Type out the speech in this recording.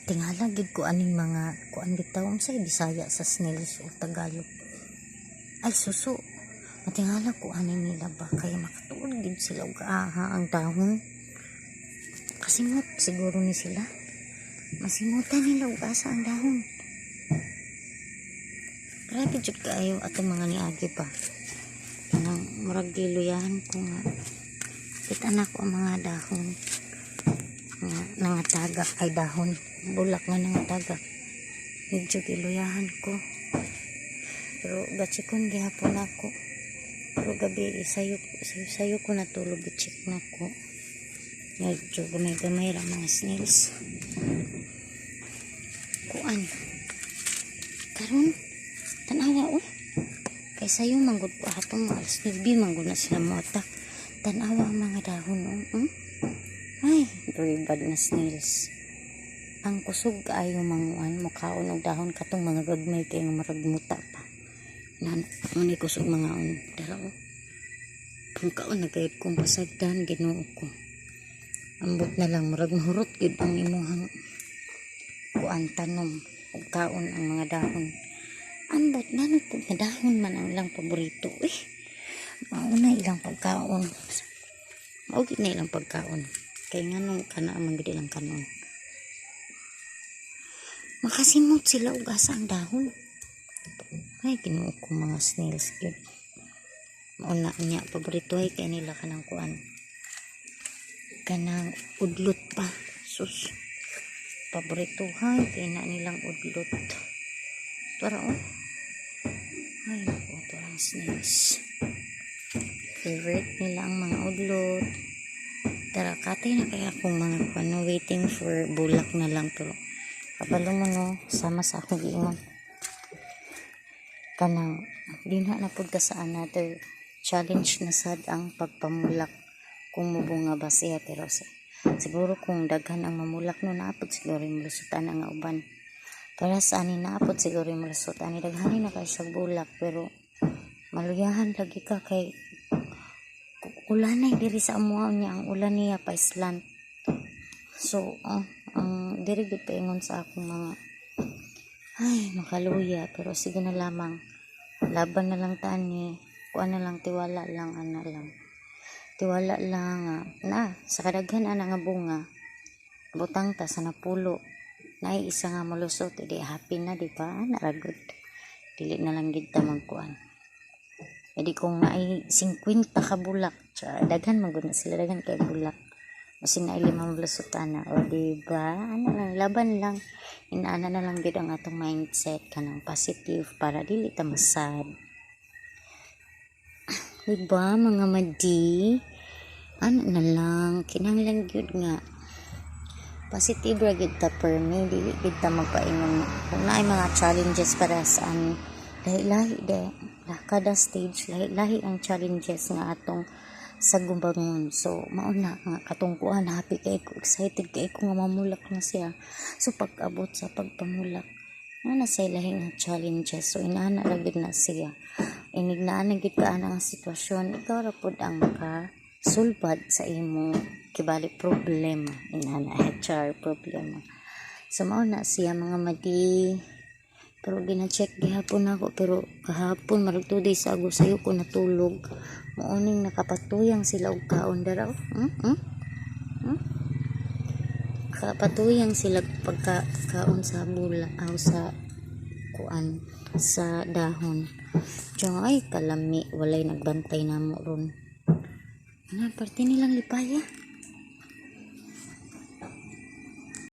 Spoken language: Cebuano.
Tingala gid ko aning mga kuan bitaw, unsay Bisaya sa snails o Tagalog? Ay, suso. Matingala ko ani nila ba kay makatuod gid sila og aha ang dahon. Kasimot siguro ni sila. Masimutan nila og asa ang dahon. Grabe jud kaayo atong mga niagi pa. Kanang murag giluyahan ko nga. Kita na ko ang mga dahon nga nangatagak, ay dahon, bulak nga nangatagak. Medyo giluyahan ko. Pero gatsikon gihapon ako. Pero gabi sayo sayo, sayo ko natulog, i-check na ko. Medyo gamay-gamay ra mga snails. Kuan. Karon tanawa oh. Kay sayo manggod ko atong mga alas 9 manggod na sila moatak. Tanawa ang mga dahon oh. Ay, very bad na snails. Ang kusog kaayo manguan mukaon og dahon, katong mga gagmay kay nga marag muta pa. Nan mo ni kusog mangaon dara oh. Kung kaon na gayud kong pasagdan, Ginoo ko. Ambot na lang, murag mahurot gyud ang imuhang kuan, tanom ug kaon ang mga dahon. Ambot ngano pud nga dahon man ang ilang paborito eh. Mao na ilang pagkaon. Mao gid na ilang pagkaon. Kay nganong kana man gid ilang kanon. Makasimot sila og asa ang dahon. Ay, Ginoo ko, mga snails gyud. Mao na niya paborito ay kay nila kanang kuan. Kanang udlot pa. Sus. Paborito hay kay na nilang udlot. Tara oh. Ay naku, ito ang snails. Favorite nila ang mga udlot. Tara, katay na kaya akong mga kuan, no, waiting for bulak na lang, pero kabalo mo no, sama sa akong giingon. Kanang dinha na pud ka sa another challenge na sad ang pagpamulak kung mubunga ba siya, pero siguro kung daghan ang mamulak no, naapod siguro yung malusutan ang uban para sa ani, naapod siguro yung malusutan ani, daghan na kay siya bulak, pero maluyahan lagi ka kay ulanay diri sa amuha niya, ang ulan niya pa slant. So oh, ang diri gud paingon sa akong mga, ay, makaluya, pero sige na lamang, laban na lang tani, kuan na lang, tiwala lang, ana lang, tiwala lang nga na sa kadaghan ana nga bunga, butang ta sa napulo naay isa nga molusot, edi happy na, di ba? Ana ra gud, dili na lang gid ta magkuan. Edi kung naay 50 ka bulak, tsa, daghan man gud na sila, daghan kay bulak. Masin naay 5 molusot ana, o di ba? Ano lang, laban lang. Inaana na lang gid ang atong mindset kanang positive para dili ta masad. Di ba, mga madi? Ano na lang, kinahanglan gyud nga positive ra gyud ta per me, dili gyud ta magpaingon kung naay mga challenges para sa ani, lahi-lahi de kada stage, lahi-lahi ang challenges nga atong sa gubangon. So mao na nga katong kuan, happy kay ko, excited kay ko nga mamulak na siya. So pag-abot sa pagpamulak na sa lahi nga challenges, so inaana ra gyud na siya. Inig naa na gyud ka ana nga sitwasyon, ikaw ra pud ang maka sulbad sa imong kibali problema, inana HR problema. So mao na siya, mga madi. Pero gina-check gihapon ako, pero kahapon marag 2 days ago sayo ko natulog. Mao ning nakapatuyang sila og kaon dara. Oh. Hmm? Kapatuyang sila pagka kaon sa bula aw sa kuan, sa dahon. Diyan ay kalami, walay nagbantay namo ron. Ano parte nilang lipaya?